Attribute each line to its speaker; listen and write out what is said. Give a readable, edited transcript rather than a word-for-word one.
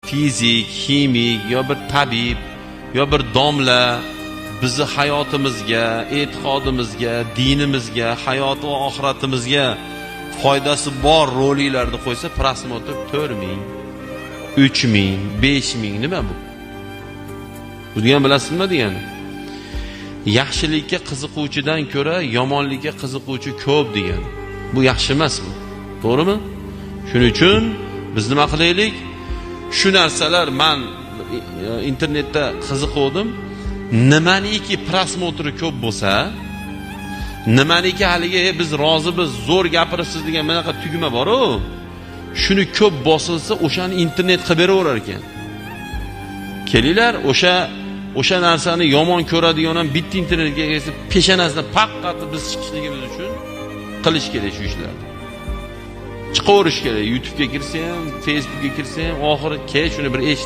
Speaker 1: Fizik, ximik yo bir tabib yo bir domla bizni hayotimizga, e'tiqodimizga, dinimizga, hayot va oxiratimizga foydasi bor roliklarni qo'ysa, просмотр 4000, 3000, 5000. Nima bu? Bu degan bilasizmi nima degani? Yaxshilikka qiziquvchidan ko'ra yomonlikka qiziquvchi ko'p degani. Bu yaxshi emas bu. To'g'rimi? Shuning uchun biz nima qilaylik? Shu narsalar, man internetda qiziquvdim. Nimaniki просмотр i ko'p bo'lsa, nimaniki haligi biz rozimiz, zo'r gapiribsiz degan bunaqa tugma bor-u, shuni ko'p bosilsa, o'shani internet qilib beraverar ekan. Kelinglar, o'sha narsani yomon ko'radigan ham bitta internetga kelsa, peshonasini paqqatib biz chiqishligimiz uchun qilish kerak shu ishlarni. Chiqaverish kerak. YouTube'ga kirsa ham, Facebookga kirsa ham, oxiri kel shuni bir eshit.